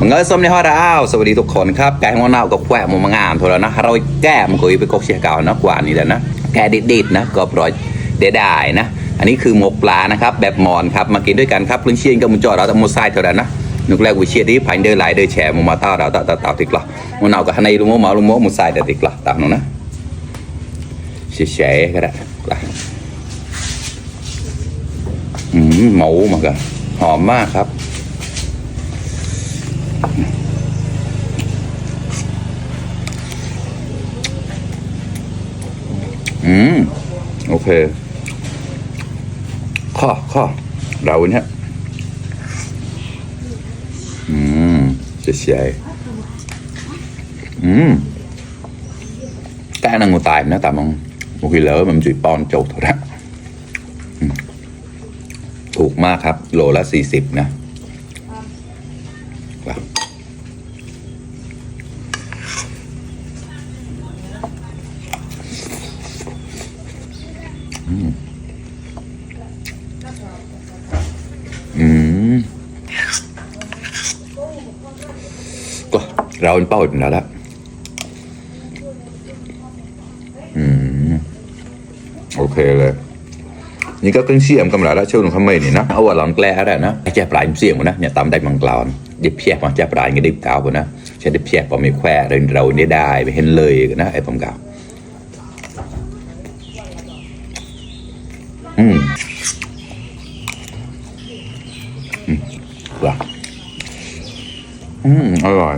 มึงเอ้ยส้มในห้อเราสวัสดีทุกคนครับแกงมะนาวกับแกวมันงามโทรแล้วนะเราแก้มันก็ไปกกเชียเก่านะกว่านี้แหละนะแกดิดๆนะก็ปล่อยเดี๋ยวได้นะอันนี้คือหมกปลานะครับแบบมอนครับมากินด้วยกันครับเรื่องเชียนกับมุจอเราต้องมุไซเท่านั้นนะนึกแรกวิเชียที่ผ่านเดินหลายเดินแฉมุมาต้าเราต่าติดหรอมันเอากับในลุงโมลุงโมมุไซแต่ติดหรอตามนู้นนะเฉยๆก็ได้หมูมันก็หอมมากครับโอเคข้อเราเนี่ยเฉยๆcái năng ngồi tài nó tạm một khi lỡ mình chỉ pon chột thôi đóถูกมากครับโลละ40นะก็เราเป็นเป้าเป็นแล้วโอเคเลยนี่ก็เครื่องเสียมกำลังแล้วช่วงคำไม่นี่นะเอาว่าหลอนแกล้ได้นะแจ๊บปลายเสียงนะเนี่ยตามได้มังกรดิบแฉกมาแจ๊บปลายงี้ดิบเก่านะใช้ดิบแฉกพอไม่แควเราเนี่ยได้ไปเห็นเลยนะไอ้ผมเก่าอร่อย